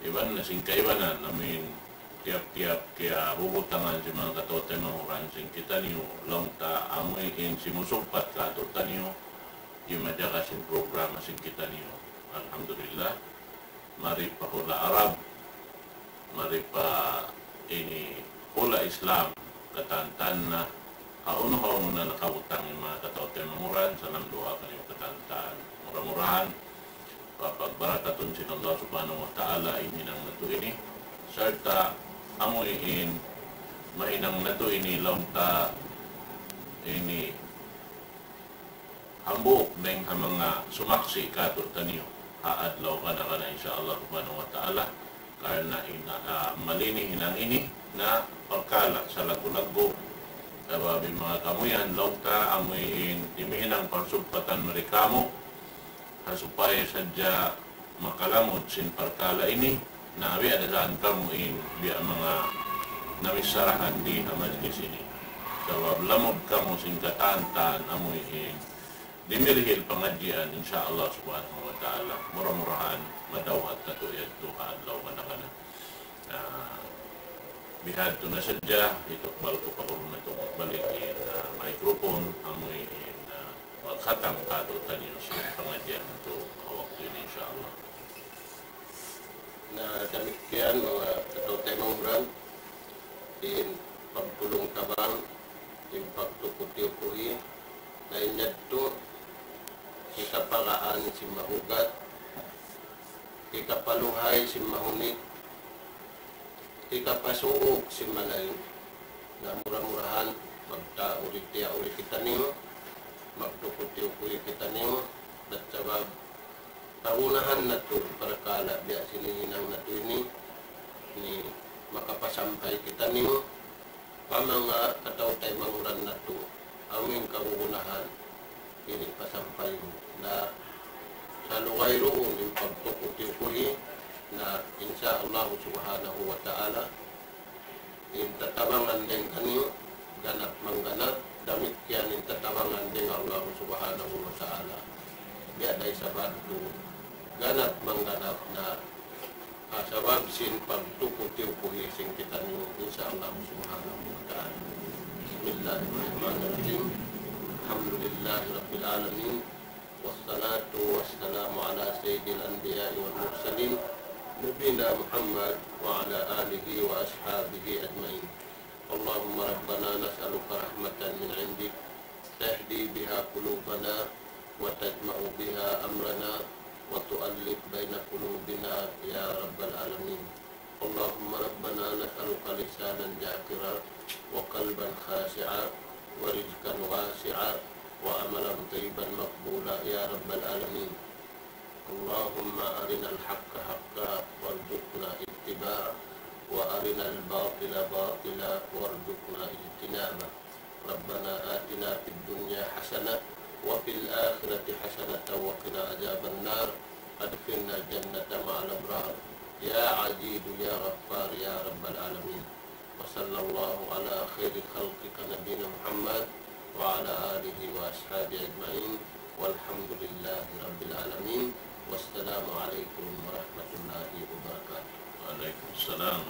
iban na sin kaibanan, amuin tiyap-tiyap kiyabubutangan sin manga kataymanghuran sin kitaniyu, laung ta amuin simusugpat kātu'niyu, in majaga sin programa sin kitaniyu. Alhamdulillah. Mari pa hula' Arab, mari pa ini hula' Islam, katantan na, hawnu-hawnu na nakabutang in manga kataymanghuran, salam duwaa kaniyu katantan. Mura-murahan, papagbarakatun sin Allah Subhanahu wa Ta'ala in hinang natu' ini, sarta' amuin mahinang natu' ini laung ta ini hambuuk dayn ha manga sumaksi' kātu'niyu ha adlaw kana-kana, insya Allah Subhanahu wa Ta'ala. Karna' in, ah, malini hinang ini na parkala' salaggu'-laggu'. Sabab in manga kamuyan, laung ta amuin imihinang parsugpatan mari kamu, ha supaya sadja makalamud sin parkala' ini, na biya' da isab kamu in biya' manga namisarahan di ha majlis ini. Sabab lamud kamu sin katantan amuin dimirihil pangadjian, insya Allah Subhanahu wa Ta'ala. Mura-murahan, madawhat natu' yadtu ha adlaw kana-kana. Ah, bihadtu na sadja, hitukbal ku pa guru natu' magbalik in, ah, microphone, amuin, ah, magkhatang kātu'niyu sin pangadjian natu' ha waktu ini, insya Allah. Na damikkiyan, manga kataymanghuran, in pagpulung-tabang, in pagtuku-tiyukuhi, na in yadtu, hikapagaan sin mahugat, hikapaluhay sin mahunit, hikapasuuk sin malayu. Na mura-murahan, magtauri-tiyauri kitaniyu, magtuku-tiyukuhi kitaniyu, bat sabab kagunahan natu' parkala' biya' sin hinang natu' ini, ini makapasampay kitaniyu pa manga kataymanghuran natu', amuin kagunahan ini pasampay mu. Na salugay duun in pagtuku-tiyukuhi, na insya Allah Subhanahu wa Ta'ala, in tatabangan dayn kaniyu, ganap mangganap, damikkiyan in tatabangan dayn Allah Subhanahu wa Ta'ala. Biya' da isab yadtu, ganap mangganap na, ah, sabab sin pagtuku-tiyukuhi sin kitaniyu, insya Allah Subhanahu wa Ta'ala. بسم الله الرحمن الرحيم. الحمد لله رب العالمين. والصلاة والسلام على سيد الأنبياء والمرسلين نبينا محمد وعلى آله وأصحابه أجمعين. اللهم ربنا نسألك رحمة من عندك تهدي بها قلوبنا وتجمع بها أمرنا وتؤلف بين قلوبنا يا رب العالمين. اللهم ربنا نسألك لسانا ذاكرا وقلبا خاشعا ورزقا واسعا وعملا طيبا مقبولا يا رب العالمين. اللهم أرنا الحق حقا وارزقنا اتباعه وأرنا الباطل باطلا وارزقنا اجتنابه. ربنا آتنا في الدنيا حسنة وفي الآخرة حسنة وقنا عذاب النار. أدخلنا الجنة مع الأبرار. يا عزيز يا غفار يا رب العالمين. وصلى الله على خير خلقك نبينا محمد وعلى آله وأصحابه أجمعين. والحمد لله رب العالمين. والسلام عليكم ورحمة الله وبركاته. وعليكم السلام